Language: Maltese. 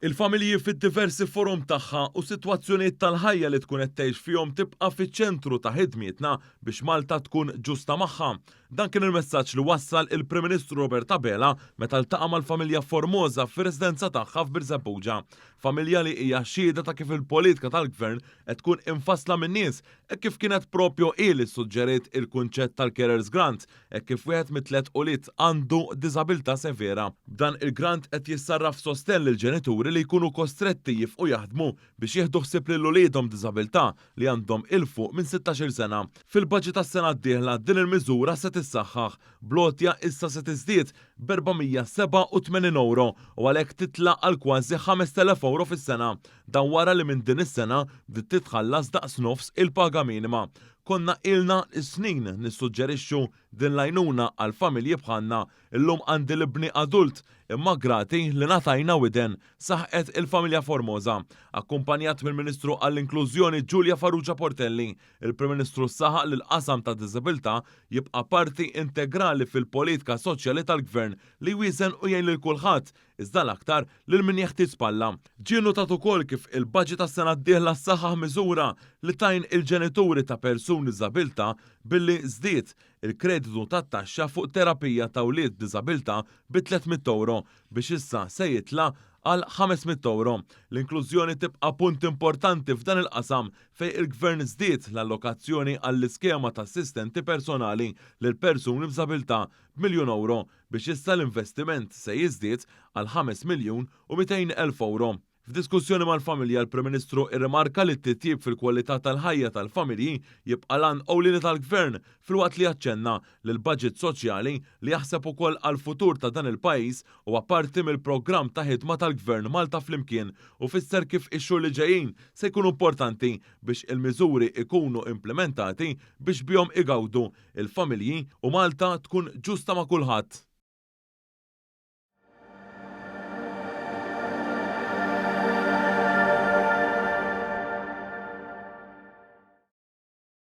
Il-familji fid-diversi forom tagħha u sitwazzjonijiet tal-ħajja li tkun qed tgħix fihom tibqa' fiċ-ċentru ta' ħidmietna biex Malta tkun ġusta magħha. Dan kien il-messaġġ li wassal il-Prim Ministru Robert Abela meta ltaqa' mal-familja Formosa fir-residenza tagħha f'Birżebbuġa. Familja li hija xhieda ta' kif il-politika tal-Gvern qed tkun imfassla min-nies hekk kif kienet propju hi li ssuġġeriet il-kunċett tal-Carers Grant hekk kif wieħed mit-tliet ulied għandu diżabilità severa. B'dan il-grant qed jissarraf sostenn lill-ġenituri li jkunu kostretti jifqu jaħdmu biex jieħdu ħsieb lil uliedhom b'diżabilità li għandhom 'il fuq minn 16-il sena. Fil-baġit għas-sena d-dieħla din il-miżura se tissaħħaħ, bl-għotja issa se tiżdied b'487 ewro u għalhekk titla' għal kważi 5,000 ewro fis-sena. Dan wara li minn din is-sena bdiet titħallas daqs nofs il-paga minima. Konna ilna s-snin nissuġġerixxu din l-għajnuna għal familji bħalna. Illum għandi l-ibni adult, imma grati li ngħatajna widen, saħqet il-familja Formosa. Akkumpanjat mill-Ministru għall-Inklużjoni Julia Farrugia Portelli, il-Prim Ministru saħaq li l-qasam tad-diżabilità jibqa' parti integrali fil-politika soċjali tal-Gvern li jwieżen u jgħin lil kulħadd iżda l-aktar lil min jeħtieġ spalla. Ġie nnutat ukoll kif il-baġit għas-sena d-dieħla saħħaħ miżura li tgħin il-ġenituri ta' persuni b'diżabilità billi żdied il-kreditu tat-taxxa fuq terapija ta' wlied b'diżabilità bi 300 ewro biex issa se jitla' għal 500 ewro. L-inklużjoni tibqa' punt importanti f'dan il-qasam fejn il-Gvern żdied l-allokazzjoni għall-iskema ta' assistenti personali lil persuni b'diżabilità b'miljun ewro biex issa l-investiment se jiżdied għal 5,200,000 ewro. F'diskussjoni mal-familja l-Prim Ministru irrimarka li t-titjib fil-kwalità tal-ħajja tal-familji jibqa' l-għan ewlieni tal-Gvern filwaqt li aċċenna li l-baġit soċjali li jaħseb ukoll għall-futur ta' dan il-pajjiż huwa parti mill-programm ta' ħidma tal-Gvern Malta Flimkien u fisser kif ix-xhur li ġejjin se jkunu importanti biex il-miżuri jkunu implimentati biex bihom igawdu il-familji u Malta tkun ġusta ma' kulħadd.